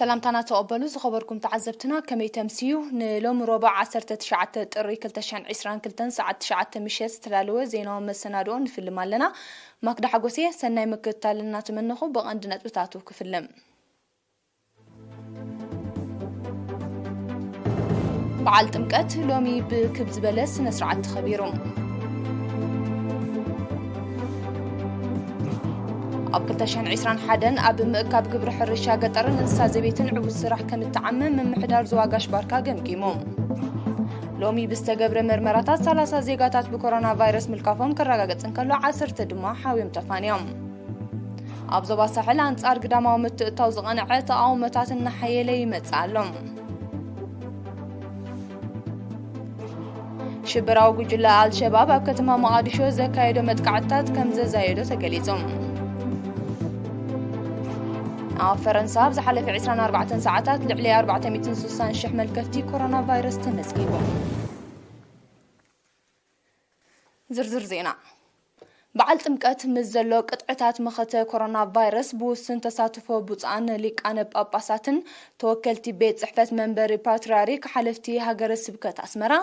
ሰላምታና ተቐበሉ ዝኸበርኩም ተዓዘብትና፣ ከመይ ተምስዩ? ንሎሚ ረቡዕ ዓሰርተ ትሽዓተ ጥሪ ክልተ ሽሕን ዕስራን ክልተን ሰዓት ትሽዓተ ምሸት ዝተዳለወ ዜናዊ መሰናድኦ ንፍልም ኣለና። ማክዳ ሓጎሴ፣ ሰናይ ምክትታል እናተመነኹ ብቐንዲ ነጥብታቱ ክፍልም። በዓል ጥምቀት ሎሚ ብክብ ዝበለ ስነ ስርዓት ተኸቢሩ። ኣብ ክልተ ሽሕን ዕስራን ሓደን ኣብ ምእካብ ግብሪ ሕርሻ ገጠርን እንስሳ ዘቤትን ዕዉት ስራሕ ከም እተዓመ ምምሕዳር ዞባ ጋሽ ባርካ ገምጊሙ። ሎሚ ብዝተገብረ መርመራታት ሰላሳ ዜጋታት ብኮሮና ቫይረስ ምልካፎም ክረጋገጽ እንከሎ፣ ዓሰርተ ድማ ሓውዮም ተፋንዮም። ኣብ ዞባ ሳሕል ኣንጻር ግዳማዊ ምትእትታው ዝቐንዐ ተቓውሞታት እናሓየለ ይመጽእ ኣሎ። ሽበራዊ ጉጅለ ኣልሸባብ ኣብ ከተማ መቓዲሾ ዘካየዶ መጥቃዕትታት ከም ዘዛየዶ ተገሊጹ። ኣብ ፈረንሳ ኣብ ዝሓለፈ ዕስራን ኣርባዕተን ሰዓታት ልዕሊ ኣርባዕተ ሚእትን ስሳን ሽሕ መልከፍቲ ኮሮና ቫይረስ ተመዝጊቡ። ዝርዝር ዜና። በዓል ጥምቀት ምስ ዘሎ ቅጥዕታት መኸተ ኮሮና ቫይረስ ብውሱን ተሳትፎ ብፁዓን ሊቃነ ጳጳሳትን ተወከልቲ ቤት ጽሕፈት መንበሪ ፓትርያርክ፣ ሓለፍቲ ሃገረ ስብከት ኣስመራ፣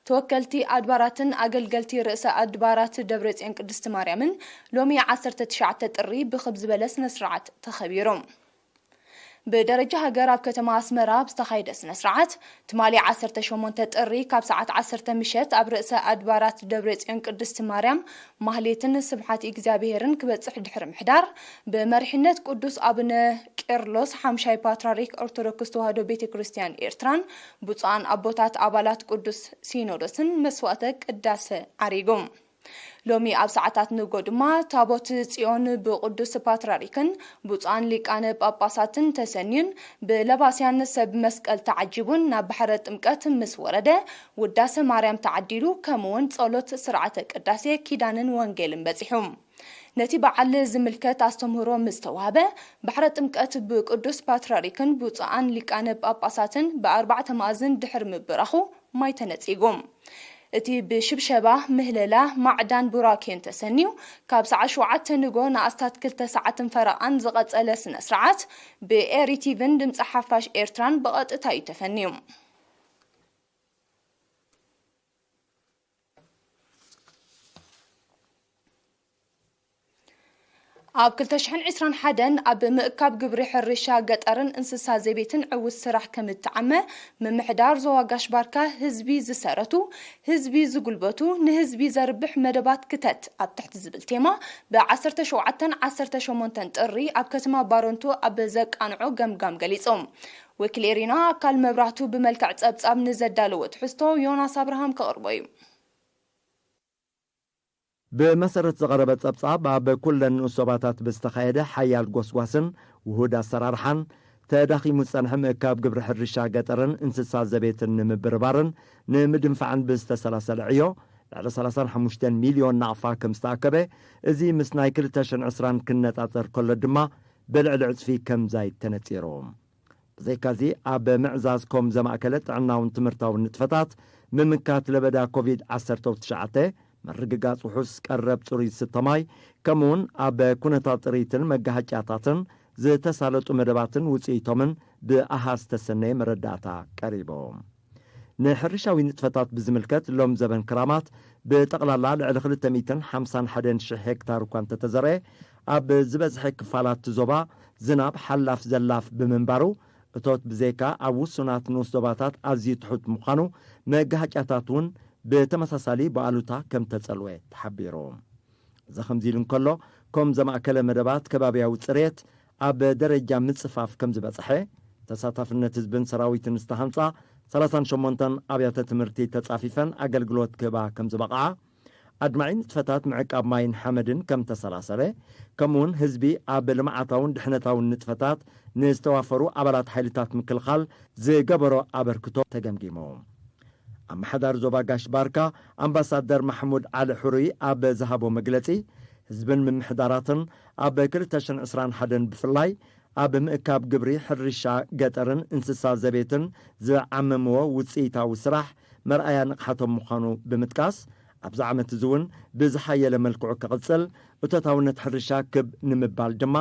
ተወከልቲ ኣድባራትን ኣገልገልቲ ርእሰ ኣድባራት ደብረጽዮን ቅድስቲ ማርያምን ሎሚ ዓሰርተ ትሽዓተ ጥሪ ብኽብ ዝበለ ስነ ስርዓት ተኸቢሩ። ብደረጃ ሃገር ኣብ ከተማ ኣስመራ ኣብ ዝተኻየደ ስነ ስርዓት፣ ትማሊ ዓሰርተ ሸሞንተ ጥሪ ካብ ሰዓት ዓሰርተ ምሸት ኣብ ርእሰ ኣድባራት ደብረጽዮን ቅድስቲ ማርያም ማህሌትን ስብሓት እግዚኣብሄርን ክበጽሕ ድሕሪ ምሕዳር፣ ብመሪሕነት ቅዱስ ኣቡነ ቄርሎስ ሓምሻይ ፓትርያርክ ኦርቶዶክስ ተዋህዶ ቤተ ክርስቲያን ኤርትራን ብፁዓን ኣቦታት ኣባላት ቅዱስ ሲኖዶስን መስዋዕተ ቅዳሴ ዓሪጉ። ሎሚ ኣብ ሰዓታት ንጎ ድማ ታቦት ጽዮን ብቅዱስ ፓትርያርክን ብፁዓን ሊቃነ ጳጳሳትን ተሰንዩን ብለባስያን ሰብ መስቀል ተዓጂቡን ናብ ባሕረ ጥምቀት ምስ ወረደ ውዳሴ ማርያም ተዓዲሉ፣ ከምኡውን ጸሎት ስርዓተ ቅዳሴ ኪዳንን ወንጌልን በጺሑ። ነቲ በዓል ዝምልከት ኣስተምህሮ ምስ ተዋህበ፣ ባሕረ ጥምቀት ብቅዱስ ፓትርያርክን ብፁዓን ሊቃነ ጳጳሳትን ብኣርባዕተ መኣዝን ድሕሪ ምብራኹ ማይ ተነጺጉ። እቲ ብሽብሸባ፣ ምህለላ፣ ማዕዳን ቡራኬን ተሰንዩ፣ ካብ ሰዓት ሸውዓተ ንጎ ንኣስታት ክልተ ሰዓትን ፈረቓን ዝቐጸለ ስነ ስርዓት፣ ብኤሪ ቲቪን ድምጺ ሓፋሽ ኤርትራን ብቐጥታ እዩ ተፈንዩ። ኣብ ክልተ ሽሕን ዕስራን ሓደን ኣብ ምእካብ ግብሪ ሕርሻ ገጠርን እንስሳ ዘቤትን ዕዉት ስራሕ ከም እተዓመ ምምሕዳር ዞባ ጋሽ ባርካ፣ ህዝቢ ዝሰረቱ፣ ህዝቢ ዝጉልበቱ፣ ንህዝቢ ዘርብሕ መደባት ክተት ኣብ ትሕቲ ዝብል ቴማ ብ ዓሰርተ ሸውዓተን ዓሰርተ ሸሞንተን ጥሪ ኣብ ከተማ ባረንቱ ኣብ ዘቃንዖ ገምጋም ገሊጹ። ወኪል ኤሪና ኣካል መብራህቱ ብመልክዕ ጸብጻብ ንዘዳለዎ ትሕዝቶ ዮናስ ኣብርሃም ከቕርቦ እዩ። ብመሰረት ዝቐረበ ጸብጻብ፣ ኣብ ኩለን ንኡስ ዞባታት ብዝተኻየደ ሓያል ጎስጓስን ውሁድ ኣሰራርሓን፣ ተዳኺሙ ዝጸንሐ ምእካብ ግብሪ ሕርሻ ገጠርን እንስሳ ዘቤትን ንምብርባርን ንምድንፋዕን ብዝተሰላሰለ ዕዮ፣ ልዕሊ ሰላሳን ሓሙሽተን ሚልዮን ናቕፋ ከም ዝተኣከበ፣ እዚ ምስ ናይ ክልተ ሽሕን ዕስራን ክነጻጸር ከሎ ድማ ብልዕሊ ዕጽፊ ከም ዛይድ ተነጺሩ። ብዘይካዚ፣ ኣብ ምዕዛዝ ኮም ዘማእከለ ጥዕናውን ትምህርታውን ንጥፈታት፣ ምምካት ለበዳ ኮቪድ ዓሰርተ ትሽዓተ፣ ምርግጋጽ ውሑስ ቀረብ ጽሩይ ዝስተ ማይ፣ ከምኡውን ኣብ ኩነታት ጥሪትን መጋሃጭያታትን ዝተሳለጡ መደባትን ውጽኢቶምን ብኣሃዝ ዝተሰነየ መረዳእታ ቀሪቡ። ንሕርሻዊ ንጥፈታት ብዝምልከት፣ ሎም ዘበን ክራማት ብጠቕላላ ልዕሊ ክልተ ሚእትን ሓምሳን ሓደን ሽሕ ሄክታር እኳ እንተተዘርአ፣ ኣብ ዝበዝሐ ክፋላት እቲ ዞባ ዝናብ ሓላፍ ዘላፍ ብምንባሩ፣ እቶት ብዘይካ ኣብ ውሱናት ንኡስ ዞባታት ኣዝዩ ትሑት ምዃኑ፣ መጋሃጭያታት እውን ብተመሳሳሊ ብኣሉታ ከም ተጸልወ ተሓቢሩ። እዚ ከምዚ ኢሉ እንከሎ፣ ኮም ዘማእከለ መደባት ከባብያዊ ጽሬት ኣብ ደረጃ ምጽፋፍ ከም ዝበጽሐ፣ ተሳታፍነት ህዝብን ሰራዊትን ዝተሃንጻ ሰላሳን ሸሞንተን ኣብያተ ትምህርቲ ተጻፊፈን ኣገልግሎት ክህባ ከም ዝበቕዓ፣ ኣድማዒ ንጥፈታት ምዕቃብ ማይን ሓመድን ከም ተሰላሰለ፣ ከምኡውን ህዝቢ ኣብ ልምዓታውን ድሕነታውን ንጥፈታት ንዝተዋፈሩ ኣባላት ሓይልታት ምክልኻል ዝገበሮ ኣበርክቶ ተገምጊሙ። ኣመሓዳሪ ዞባ ጋሽ ባርካ ኣምባሳደር ማሕሙድ ዓሊ ሕሩይ ኣብ ዝሃቦ መግለጺ፣ ህዝብን ምምሕዳራትን ኣብ ክልተ ሽሕን ዕስራን ሓደን ብፍላይ ኣብ ምእካብ ግብሪ ሕርሻ ገጠርን እንስሳ ዘቤትን ዝዓመምዎ ውጽኢታዊ ስራሕ መርኣያ ንቕሓቶም ምዃኑ ብምጥቃስ፣ ኣብዚ ዓመት እዚ እውን ብዝሓየለ መልክዑ ክቕጽል፣ እቶታውነት ሕርሻ ክብ ንምባል ድማ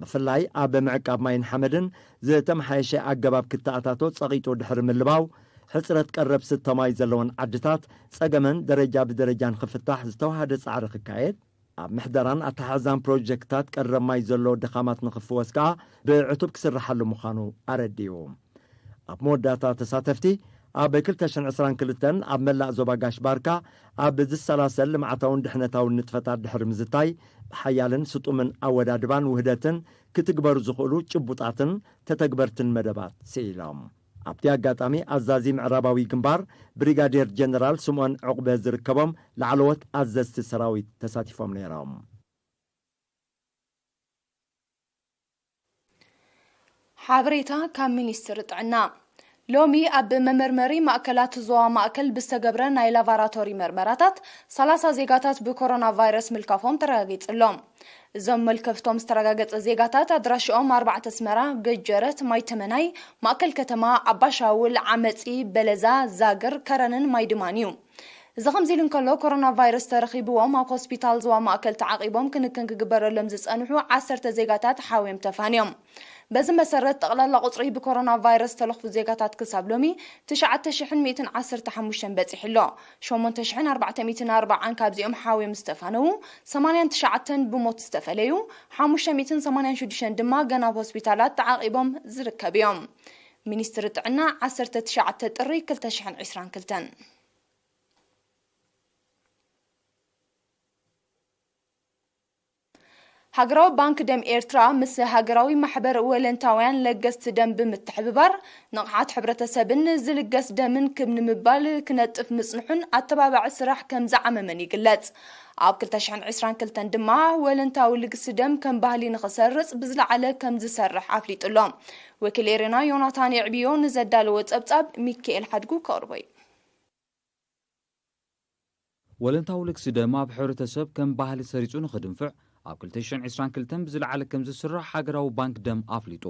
ብፍላይ ኣብ ምዕቃብ ማይን ሓመድን ዝተመሓየሸ ኣገባብ ክተኣታቶ ጸቒጡ ድሕሪ ምልባው፣ ሕጽረት ቀረብ ስተ ማይ ዘለወን ዓድታት ጸገመን ደረጃ ብደረጃ ንኽፍታሕ ዝተዋሃደ ጻዕሪ ክካየድ፣ ኣብ ምሕደራን ኣተሓሕዛን ፕሮጀክትታት ቀረብ ማይ ዘሎ ድኻማት ንኽፍወስ ከኣ ብዕቱብ ክስርሓሉ ምዃኑ ኣረዲኡ። ኣብ መወዳእታ፣ ተሳተፍቲ ኣብ ክልተ ሽሕን ዕስራን ክልተን ኣብ መላእ ዞባ ጋሽ ባርካ ኣብ ዝሰላሰል ልምዓታውን ድሕነታውን ንጥፈታት ድሕሪ ምዝታይ፣ ብሓያልን ስጡምን ኣወዳድባን ውህደትን ክትግበሩ ዝኽእሉ ጭቡጣትን ተተግበርትን መደባት ስኢሎም። ኣብቲ ኣጋጣሚ፣ ኣዛዚ ምዕራባዊ ግንባር ብሪጋዴር ጀነራል ስምኦን ዕቑበ ዝርከቦም ላዕለዎት ኣዘዝቲ ሰራዊት ተሳቲፎም ነይሮም። ሓበሬታ ካብ ሚኒስትሪ ጥዕና። ሎሚ ኣብ መመርመሪ ማእከላት ዞባ ማእከል ብዝተገብረ ናይ ላቫራቶሪ መርመራታት፣ ሰላሳ ዜጋታት ብኮሮና ቫይረስ ምልካፎም ተረጋጊጹ ኣሎ። እዞም መልከፍቶም ዝተረጋገጸ ዜጋታት ኣድራሽኦም ኣርባዕተ ኣስመራ፣ ገጀረት፣ ማይተመናይ፣ ማእከል ከተማ፣ ኣባሻውል፣ ዓመጺ፣ በለዛ፣ ዛግር፣ ከረንን ማይድማን እዩ። እዚ ከምዚ ኢሉ እንከሎ፣ ኮሮና ቫይረስ ተረኺብዎም ኣብ ሆስፒታል ዞባ ማእከል ተዓቒቦም ክንክን ክግበረሎም ዝጸንሑ ዓሰርተ ዜጋታት ሓውዮም ተፋንዮም። በዚ መሰረት፣ ጠቕላላ ቁጽሪ ብኮሮና ቫይረስ ዝተለኽፉ ዜጋታት ክሳብ ሎሚ ትሽዓተ ሽሕን ሚእትን ዓሰርተ ሓሙሽተን በጺሑ ኣሎ። ሸሞንተ ሽሕን ኣርባዕተ ሚእትን ኣርባዓን ካብዚኦም ሓውዮም ዝተፋነዉ፣ ሰማንያን ትሽዓተን ብሞት ዝተፈለዩ፣ ሓሙሽተ ሚእትን ሰማንያን ሽዱሽተን ድማ ገና ኣብ ሆስፒታላት ተዓቒቦም ዝርከቡ እዮም። ሚኒስትሪ ጥዕና፣ ዓሰርተ ትሽዓተ ጥሪ ክልተ ሽሕን ዕስራን ክልተን። ሃገራዊ ባንክ ደም ኤርትራ ምስ ሃገራዊ ማሕበር ወለንታውያን ለገስቲ ደም ብምትሕብባር፣ ንቕሓት ሕብረተሰብን ዝልገስ ደምን ክብ ንምባል ክነጥፍ ምጽንሑን ኣተባባዒ ስራሕ ከም ዝዓመመን ይግለጽ። ኣብ ክልተ ሽሕን ዕስራን ክልተን ድማ፣ ወለንታዊ ልግሲ ደም ከም ባህሊ ንኽሰርጽ ብዝለዓለ ከም ዝሰርሕ ኣፍሊጡ ኣሎ። ወኪል ኤሬና ዮናታን የዕብዮ ንዘዳለዎ ጸብጻብ፣ ሚካኤል ሓድጉ ከቕርቦ እዩ። ወለንታዊ ልግሲ ደም ኣብ ሕብረተሰብ ከም ባህሊ ሰሪጹ ንኽድንፍዕ፣ ኣብ ክልተ ሽሕን ዕስራን ክልተን ብዝለዓለ ከም ዝስራሕ ሃገራዊ ባንክ ደም ኣፍሊጡ።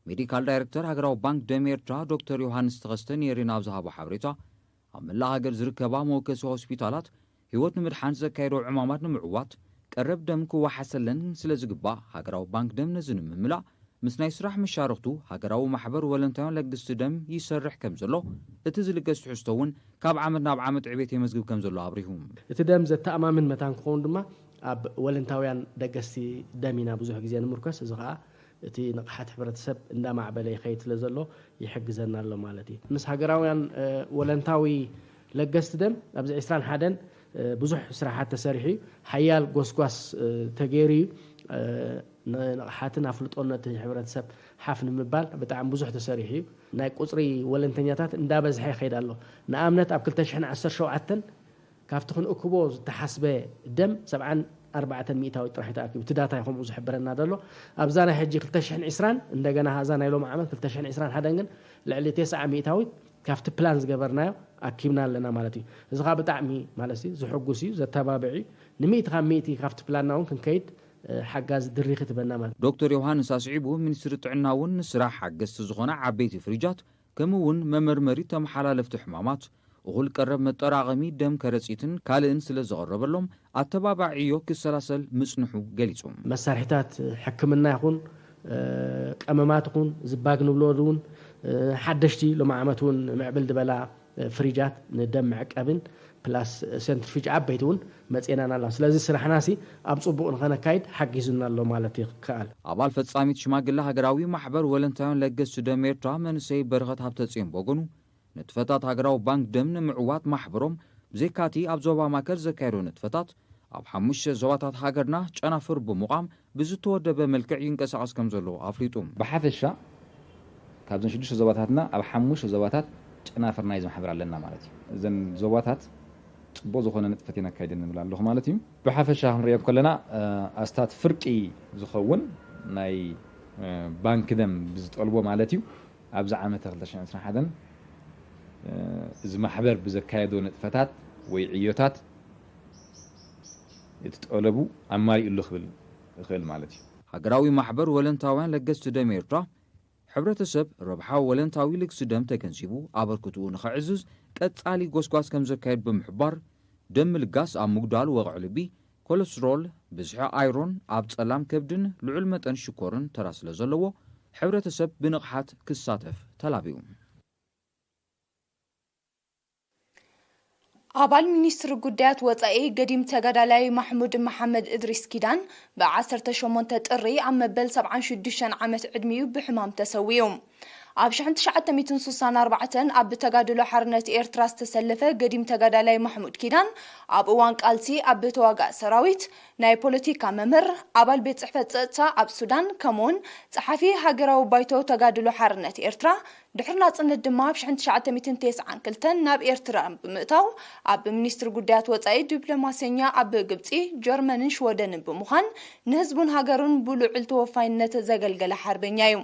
ሜዲካል ዳይረክተር ሃገራዊ ባንክ ደም ኤርትራ ዶክተር ዮሃንስ ተኸስተ ንኤሬና ኣብ ዝሃቦ ሓበሬታ፣ ኣብ መላእ ሃገር ዝርከባ መወከሲ ሆስፒታላት፣ ህይወት ንምድሓን ዘካየዶ ዕማማት ንምዕዋት፣ ቀረብ ደም ክወሓሰለን ስለ ዝግባእ፣ ሃገራዊ ባንክ ደም ነዚ ንምምላእ፣ ምስ ናይ ስራሕ መሻርኽቱ ሃገራዊ ማሕበር ወለንታውያን ለግስቲ ደም ይሰርሕ ከም ዘሎ፣ እቲ ዝልገስ ትሕዝቶ እውን ካብ ዓመት ናብ ዓመት ዕቤት የመዝግብ ከም ዘሎ ኣብሪሁ። እቲ ደም ዘተኣማምን መታን ክኸውን ድማ ኣብ ወለንታውያን ለገስቲ ደም ኢና ብዙሕ ግዜ ንምርኮስ። እዚ ኸኣ እቲ ንቕሓት ሕብረተሰብ እንዳማዕበለ ይኸይድ ስለ ዘሎ ይሕግዘና ኣሎ ማለት እዩ። ምስ ሃገራውያን ወለንታዊ ለገስቲ ደም ኣብዚ ዕስራን ሓደን ብዙሕ ስራሓት ተሰሪሑ እዩ። ሓያል ጎስጓስ ተገይሩ እዩ። ንንቕሓትን ኣፍልጦን ነቲ ሕብረተሰብ ሓፍ ንምባል ብጣዕሚ ብዙሕ ተሰሪሑ እዩ። ናይ ቁፅሪ ወለንተኛታት እንዳበዝሐ ይኸይድ ኣሎ። ንኣብነት ኣብ ክልተ ሽሕን ዓሰርተ ሸውዓተን ካብቲ ክንእክቦ ዝተሓስበ ደም ሰብዓን ኣርባዕተን ሚእታዊት ጥራሕ ተኣኪቡ። እቲ ዳታ እዩ ከምኡ ዝሕብረና ዘሎ። ኣብዛ ናይ ሕጂ ክልተ ሽሕን ዕስራን እንደገና እዛ ናይ ሎሚ ዓመት ክልተ ሽሕን ዕስራን ሓደን ግን ልዕሊ ተስዓ ሚእታዊት ካብቲ ፕላን ዝገበርናዮ ኣኪብና ኣለና ማለት እዩ። እዚ ከዓ ብጣዕሚ ማለት እዩ ዝሕጉስ እዩ፣ ዘተባብዕ እዩ። ንሚእቲ ካብ ሚእቲ ካብቲ ፕላንና እውን ክንከይድ ሓጋዚ ድሪኺ ትበና ማለት ዶክተር ዮሃንስ ኣስዒቡ ሚኒስትሪ ጥዕና እውን ንስራሕ ሓገዝቲ ዝኾና ዓበይቲ ፍሪጃት ከምኡ እውን መመርመሪ ተመሓላለፍቲ ሕማማት እኹል ቀረብ መጠራቐሚ ደም ከረፂትን ካልእን ስለ ዘቐረበሎም ኣተባባዒዮ ክሰላሰል ምፅንሑ ገሊፁ። መሳርሒታት ሕክምና ይኹን ቀመማት ይኹን ዝባግ ንብሎ እውን ሓደሽቲ ሎም ዓመት እውን ምዕብል ዝበላ ፍሪጃት ንደም መዕቀብን ፕላስ ሴንትሪፊጅ ዓበይቲ እውን መፅኤናና ኣለዋ። ስለዚ ስራሕና ሲ ኣብ ፅቡቕ ንኸነካይድ ሓጊዙና ኣሎ ማለት ይከኣል። ኣባል ፈፃሚት ሽማግለ ሃገራዊ ማሕበር ወለንታውያን ለገስቲ ደም ኤርትራ መንእሰይ በረኸት ሃብተፅዮን በጎኑ ንጥፈታት ሃገራዊ ባንክ ደም ንምዕዋት ማሕበሮም ብዘይካቲ ኣብ ዞባ ማእከል ዘካየዶ ንጥፈታት ኣብ ሓሙሽተ ዞባታት ሃገርና ጨናፍር ብምቋም ብዝተወደበ መልክዕ ይንቀሳቐስ ከም ዘሎ ኣፍሊጡ። ብሓፈሻ ካብዘን ሽዱሽተ ዞባታትና ኣብ ሓሙሽተ ዞባታት ጨናፍርና እዩ ዝማሕበር ኣለና ማለት እዩ። እዘን ዞባታት ፅቡቕ ዝኾነ ንጥፈት እየን ኣካይደን ንብል ኣለኹ ማለት እዩ። ብሓፈሻ ክንሪኦ ከለና ኣስታት ፍርቂ ዝኸውን ናይ ባንክ ደም ብዝጠልቦ ማለት እዩ ኣብዚ ዓመተ ክልተ ሽሕን ዕስራን ሓደን እዚ ማሕበር ብዘካየዶ ንጥፈታት ወይ ዕዮታት እቲ ጠለቡ ኣማሊኡ ኣሎ ክብል እኽእል ማለት እዩ። ሃገራዊ ማሕበር ወለንታውያን ለገስቲ ደም ኤርትራ፣ ሕብረተሰብ ረብሓ ወለንታዊ ልግሲ ደም ተገንዚቡ ኣበርክትኡ ንኸዕዝዝ ቀጻሊ ጎስጓስ ከም ዘካየድ ብምሕባር፣ ደም ምልጋስ ኣብ ምጉዳል ወቕዒ ልቢ፣ ኮለስትሮል፣ ብዝሒ ኣይሮን፣ ኣብ ጸላም ከብድን ልዑል መጠን ሽኮርን ተራ ስለ ዘለዎ፣ ሕብረተሰብ ብንቕሓት ክሳተፍ ተላብዩ። ኣባል ሚኒስትሪ ጉዳያት ወጻኢ ገዲም ተጋዳላይ ማሕሙድ መሓመድ እድሪስ ኪዳን ብ ዓሰርተ ሸሞንተ ጥሪ ኣብ መበል ሰብዓን ሽዱሽተን ዓመት ዕድሚኡ ብሕማም ተሰዊኡ። ኣብ ሽሕን ትሽዓተ ሚእትን ስሳን ኣርባዕተን ኣብ ተጋድሎ ሓርነት ኤርትራ ዝተሰለፈ ገዲም ተጋዳላይ ማሕሙድ ኪዳን፣ ኣብ እዋን ቃልሲ ኣብ ተዋጋእ ሰራዊት፣ ናይ ፖለቲካ መምህር፣ ኣባል ቤት ጽሕፈት ጸጥታ ኣብ ሱዳን፣ ከምኡውን ጸሓፊ ሃገራዊ ባይቶ ተጋድሎ ሓርነት ኤርትራ፣ ድሕሪ ናጽነት ድማ ኣብ ሽሕን ትሽዓተ ሚእትን ተስዓን ክልተን ናብ ኤርትራ ብምእታው፣ ኣብ ሚኒስትሪ ጉዳያት ወጻኢ ዲፕሎማሰኛ ኣብ ግብጺ፣ ጀርመንን ሽወደንን ብምዃን፣ ንህዝቡን ሃገሩን ብልዑል ተወፋይነት ዘገልገለ ሓርበኛ እዩ።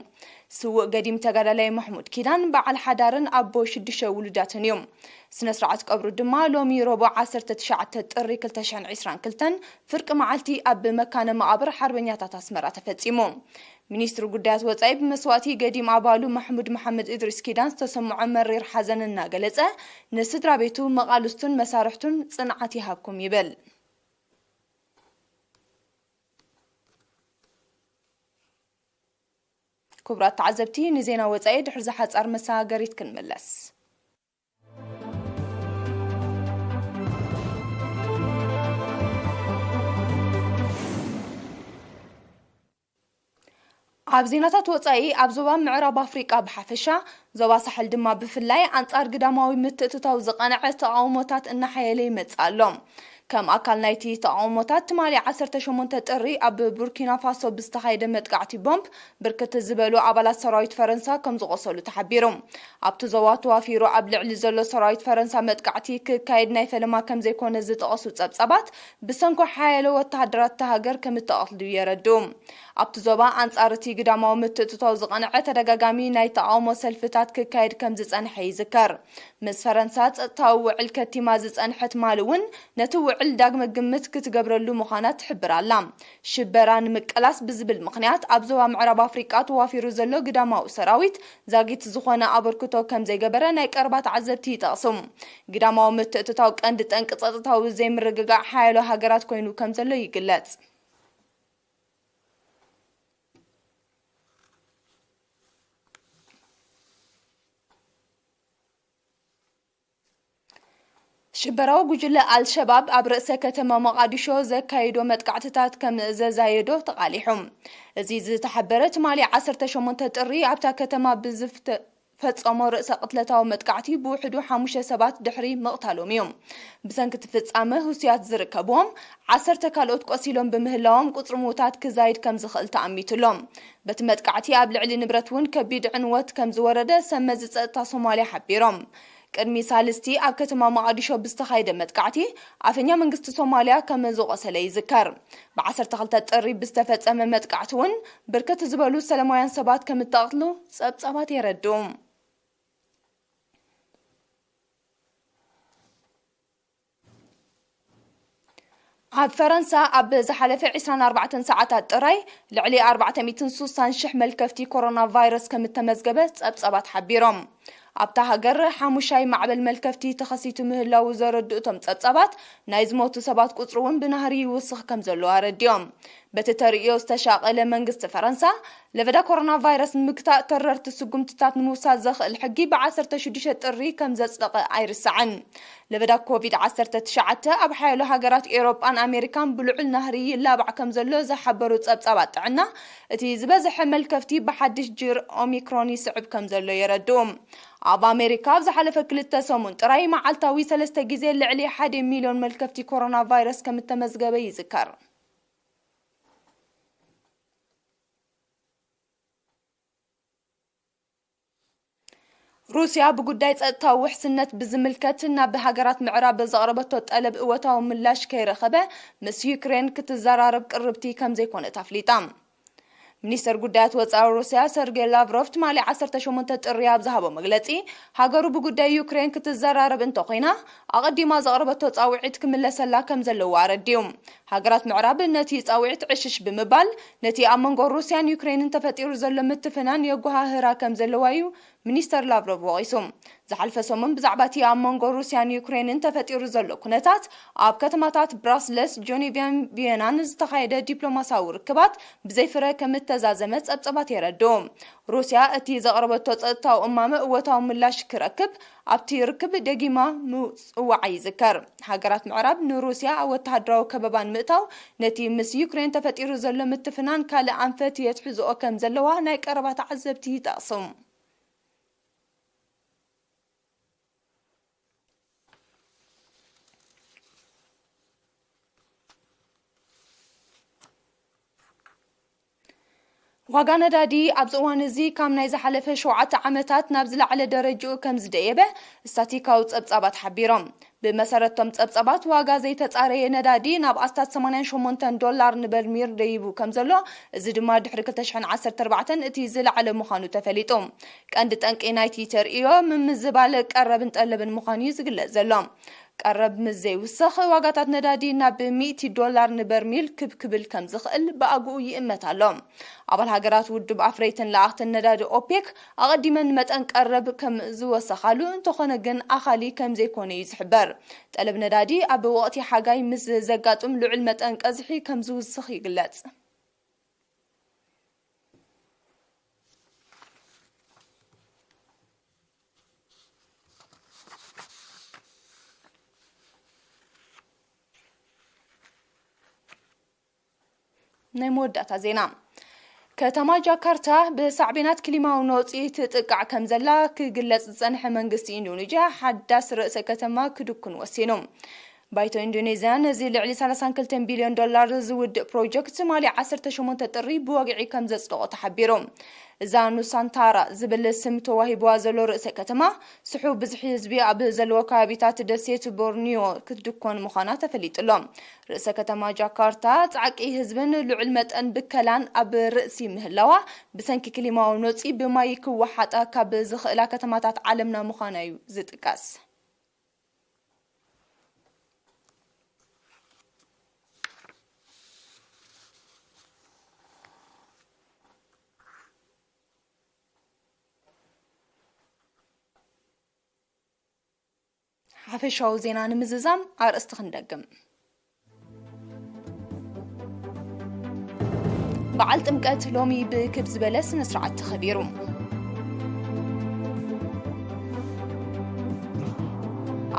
ስዉእ ገዲም ተጋዳላይ ማሕሙድ ኪዳን በዓል ሓዳርን ኣቦ ሽዱሽተ ውሉዳትን እዩ። ስነ ስርዓት ቀብሩ ድማ ሎሚ ረቡዕ ዓሰርተ ትሽዓተ ጥሪ ክልተ ሽሕን ዕስራን ክልተን ፍርቂ መዓልቲ ኣብ መካነ መቓብር ሓርበኛታት ኣስመራ ተፈጺሙ። ሚኒስትሪ ጉዳያት ወጻኢ ብመስዋእቲ ገዲም ኣባሉ ማሕሙድ መሓመድ እድሪስ ኪዳን ዝተሰምዖ መሪር ሓዘን እናገለጸ፣ ንስድራ ቤቱ፣ መቓልስቱን መሳርሕቱን ጽንዓት ይሃብኩም ይብል። ክቡራት ተዓዘብቲ፣ ንዜና ወጻኢ ድሕሪ ዝሓጻር መሰጋገሪት ክንምለስ። ኣብ ዜናታት ወጻኢ፣ ኣብ ዞባ ምዕራብ ኣፍሪቃ ብሓፈሻ፣ ዞባ ሳሕል ድማ ብፍላይ፣ ኣንጻር ግዳማዊ ምትእትታው ዝቐንዐ ተቓውሞታት እናሓየለ ይመጽእ ኣሎ። ከም ኣካል ናይቲ ተቓውሞታት፣ ትማሊ ዓሰርተ ሸሞንተ ጥሪ ኣብ ቡርኪና ፋሶ ብዝተኻየደ መጥቃዕቲ ቦምብ ብርክት ዝበሉ ኣባላት ሰራዊት ፈረንሳ ከም ዝቖሰሉ ተሓቢሩ። ኣብቲ ዞባ ተዋፊሩ ኣብ ልዕሊ ዘሎ ሰራዊት ፈረንሳ መጥቃዕቲ ክካየድ ናይ ፈለማ ከም ዘይኮነ ዝጠቐሱ ጸብጻባት፣ ብሰንኮ ሓያሎ ወተሃደራት እታ ሃገር ከም እተቐትሉ የረድኡ። ኣብቲ ዞባ ኣንጻር እቲ ግዳማዊ ምትእትታው ዝቐንዐ ተደጋጋሚ ናይ ተቓውሞ ሰልፍታት ክካየድ ከም ዝጸንሐ ይዝከር። ምስ ፈረንሳ ጸጥታዊ ውዕል ከቲማ ዝጸንሐት ማሊ እውን ነቲ ውዕል ዳግመ ግምት ክትገብረሉ ምዃና ትሕብር ኣላ። ሽበራ ንምቅላስ ብዝብል ምኽንያት ኣብ ዞባ ምዕራብ ኣፍሪቃ ተዋፊሩ ዘሎ ግዳማዊ ሰራዊት ዛጊት ዝኾነ ኣበርክቶ ከም ዘይገበረ ናይ ቀረባ ተዓዘብቲ ይጠቕሱ። ግዳማዊ ምትእትታው ቀንዲ ጠንቂ ጸጥታዊ ዘይምርግጋእ ሓያሎ ሃገራት ኮይኑ ከም ዘሎ ይግለጽ። ሽበራዊ ጉጅለ ኣልሸባብ ኣብ ርእሰ ከተማ ሞቓዲሾ ዘካየዶ መጥቃዕትታት ከም ዘዛየዶ ተቓሊሑ። እዚ ዝተሓበረ ትማሊ ዓሰርተ ሸሞንተ ጥሪ ኣብታ ከተማ ብዝፍተ-፣ ፈጸሞ ርእሰ ቅትለታዊ መጥቃዕቲ ብውሕዱ ሓሙሽተ ሰባት ድሕሪ ምቕታሎም እዩ። ብሰንኪ እቲ ፍጻመ ህሱያት ዝርከብዎም ዓሰርተ ካልኦት ቆሲሎም ብምህላዎም ቁጽሪ ምዉታት ክዛይድ ከም ዝኽእል ተኣሚቱ ኣሎ። በቲ መጥቃዕቲ ኣብ ልዕሊ ንብረት እውን ከቢድ ዕንወት ከም ዝወረደ ሰብ መዚ ጸጥታ ሶማልያ ሓቢሮም። ቅድሚ ሳልስቲ ኣብ ከተማ መቓዲሾ ብዝተኻየደ መጥቃዕቲ ኣፈኛ መንግስቲ ሶማልያ ከም ዝቖሰለ ይዝከር። ብ ዓሰርተ ክልተ ጥሪ ብዝተፈጸመ መጥቃዕቲ እውን ብርክት ዝበሉ ሰላማውያን ሰባት ከም እተቐትሉ ጸብጻባት የረድኡ። ኣብ ፈረንሳ ኣብ ዝሓለፈ ዕስራን ኣርባዕተን ሰዓታት ጥራይ ልዕሊ ኣርባዕተ ሚእትን ስሳን ሽሕ መልከፍቲ ኮሮና ቫይረስ ከም እተመዝገበ ጸብጻባት ሓቢሮም። ኣብታ ሃገር ሓሙሻይ ማዕበል መልከፍቲ ተኸሲቱ ምህላዉ ዘረድኡ እቶም ጸብጻባት፣ ናይ ዝሞቱ ሰባት ቁጽሪ እውን ብናህሪ ይውስኽ ከም ዘሎ ኣረዲኦም። በቲ ተርእዮ ዝተሻቐለ መንግስቲ ፈረንሳ፣ ለበዳ ኮሮና ቫይረስ ንምግታእ ተረርቲ ስጉምትታት ንምውሳድ ዘኽእል ሕጊ ብ ዓሰርተ ሽዱሽተ ጥሪ ከም ዘጽደቐ ኣይርሳዕን። ለበዳ ኮቪድ ዓሰርተ ትሽዓተ ኣብ ሓያሎ ሃገራት ኤውሮጳን ኣሜሪካን ብልዑል ናህሪ ይላባዕ ከም ዘሎ ዝሓበሩ ጸብጻባት ጥዕና፣ እቲ ዝበዝሐ መልከፍቲ ብሓድሽ ጅር ኦሚክሮን ይስዕብ ከም ዘሎ የረድኡ። ኣብ ኣሜሪካ ኣብ ዝሓለፈ ክልተ ሰሙን ጥራይ መዓልታዊ ሰለስተ ግዜ ልዕሊ ሓደ ሚልዮን መልከፍቲ ኮሮና ቫይረስ ከም እተመዝገበ ይዝከር። ሩስያ ብጉዳይ ጸጥታዊ ውሕስነት ብዝምልከት ናብ ሃገራት ምዕራብ ዘቕረበቶ ጠለብ እወታዊ ምላሽ ከይረኸበ ምስ ዩክሬን ክትዘራረብ ቅርብቲ ከም ዘይኮነት ኣፍሊጣ። ሚኒስተር ጉዳያት ወጻኢ ሩስያ ሰርጌይ ላቭሮቭ ትማሊ ዓሰርተ ሸሞንተ ጥሪ ኣብ ዝሃቦ መግለጺ፣ ሃገሩ ብጉዳይ ዩክሬን ክትዘራረብ እንተኾይና፣ ኣቐዲማ ዘቕረበቶ ጻውዒት ክምለሰላ ከም ዘለዎ ኣረዲኡ። ሃገራት ምዕራብ ነቲ ጻውዒት ዕሽሽ ብምባል፣ ነቲ ኣብ መንጎ ሩስያን ዩክሬንን ተፈጢሩ ዘሎ ምትፍናን የጓሃህራ ከም ዘለዋ እዩ ሚኒስተር ላቭሮቭ ወቒሱ። ዝሓልፈ ሰሙን ብዛዕባ እቲ ኣብ መንጎ ሩስያን ዩክሬንን ተፈጢሩ ዘሎ ኩነታት፣ ኣብ ከተማታት ብራስለስ፣ ጀኔቫን ቪየናን ዝተኻየደ ዲፕሎማሲያዊ ርክባት ብዘይፍረ ከም እተዛዘመ ጸብጸባት የረድኡ። ሩስያ እቲ ዘቕረበቶ ጸጥታዊ እማመ እወታዊ ምላሽ ክረክብ ኣብቲ ርክብ ደጊማ ምጽዋዓ ይዝከር። ሃገራት ምዕራብ ንሩስያ ኣብ ወተሃደራዊ ከበባ ንምእታው፣ ነቲ ምስ ዩክሬን ተፈጢሩ ዘሎ ምትፍናን ካልእ ኣንፈት የትሕዝኦ ከም ዘለዋ ናይ ቀረባ ተዓዘብቲ ይጠቕሱ። ዋጋ ነዳዲ ኣብዚ እዋን እዚ ካብ ናይ ዝሓለፈ ሸውዓተ ዓመታት ናብ ዝለዓለ ደረጅኡ ከም ዝደየበ ስታቲካዊ ጸብጻባት ሓቢሮም። ብመሰረቶም ጸብጻባት፣ ዋጋ ዘይተጻረየ ነዳዲ ናብ ኣስታት ሰማንያን ሸሞንተን ዶላር ንበርሚል ደይቡ ከም ዘሎ፣ እዚ ድማ ድሕሪ ክልተ ሽሕን ዓሰርተ ኣርባዕተን እቲ ዝለዓለ ምዃኑ ተፈሊጡ። ቀንዲ ጠንቂ ናይቲ ተርእዮ ምምዝባል ቀረብን ጠለብን ምዃኑ እዩ ዝግለጽ ዘሎ። ቀረብ ምስ ዘይውስኽ፣ ዋጋታት ነዳዲ ናብ ሚእቲ ዶላር ንበርሚል ክብ ክብል ከም ዝኽእል ብኣግኡ ይእመት ኣሎ። ኣባል ሃገራት ውድብ ኣፍረይትን ለኣኽትን ነዳዲ ኦፔክ ኣቐዲመን መጠን ቀረብ ከም ዝወሰኻሉ፣ እንተኾነ ግን ኣኻሊ ከም ዘይኮነ እዩ ዝሕበር። ጠለብ ነዳዲ ኣብ ወቕቲ ሓጋይ ምስ ዘጋጥም ልዑል መጠን ቀዝሒ ከም ዝውስኽ ይግለጽ። ናይ መወዳእታ ዜና። ከተማ ጃካርታ ብሳዕቤናት ክሊማዊ ነውጺ ትጥቃዕ ከም ዘላ ክግለጽ ዝጸንሐ መንግስቲ ኢንዶኔዥያ፣ ሓዳስ ርእሰ ከተማ ክድኩን ወሲኑ። ባይቶ ኢንዶኔዝያ ነዚ ልዕሊ ሰላሳን ክልተን ቢልዮን ዶላር ዝውድእ ፕሮጀክት ትማሊ ዓሰርተ ሸሞንተ ጥሪ ብወግዒ ከም ዘጽደቖ ተሓቢሩ። እዛ ኑሳንታራ ዝብል ስም ተዋሂብዋ ዘሎ ርእሰ ከተማ፣ ስሑው ብዝሒ ህዝቢ ኣብ ዘለዎ ከባቢታት ደሴት ቦርኒዮ ክትድኮን ምዃና ተፈሊጡ ኣሎ። ርእሰ ከተማ ጃካርታ፣ ጻዕቂ ህዝብን ልዑል መጠን ብከላን ኣብ ርእሲ ምህላዋ፣ ብሰንኪ ክሊማዊ ነውጺ ብማይ ክወሓጣ ካብ ዝኽእላ ከተማታት ዓለምና ምዃና እዩ ዝጥቀስ። ሓፈሻዊ ዜና ንምዝዛም ኣርእስቲ ክንደግም። በዓል ጥምቀት ሎሚ ብክብ ዝበለ ስነ ስርዓት ተኸቢሩ።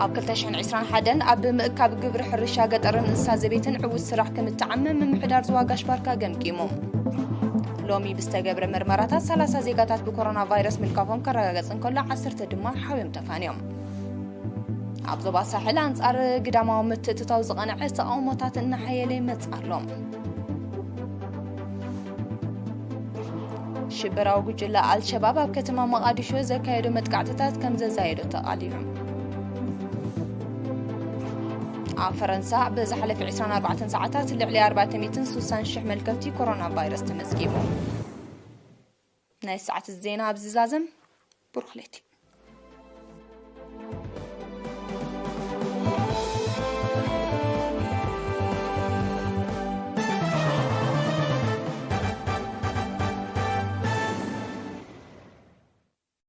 ኣብ ክልተ ሽሕን ዕስራን ሓደን ኣብ ምእካብ ግብሪ ሕርሻ ገጠርን እንስሳ ዘቤትን ዕዉት ስራሕ ከም እተዓመ ምምሕዳር ዞባ ጋሽ ባርካ ገምጊሙ። ሎሚ ብዝተገብረ መርመራታት ሰላሳ ዜጋታት ብኮሮና ቫይረስ ምልካፎም ከረጋገጽ እንከሎ፣ ዓሰርተ ድማ ሓውዮም ተፋንዮም። ኣብ ዞባ ሳሕል ኣንጻር ግዳማዊ ምትእትታው ዝቐንዐ ተቓውሞታት እናሓየለ ይመጽእ ኣሎ። ሽበራዊ ጉጅለ ኣልሸባብ ኣብ ከተማ መቓዲሾ ዘካየዶ መጥቃዕትታት ከም ዘዛየዶ ተቓሊዑ። ኣብ ፈረንሳ ብዝሓለፈ ዕስራን ኣርባዕተን ሰዓታት ልዕሊ ኣርባዕተ ሚእትን ስሳን ሽሕ መልከፍቲ ኮሮና ቫይረስ ተመዝጊቡ። ናይ ሰዓት ዜና ኣብዚ ዛዘም። ብሩኽ ለይቲ።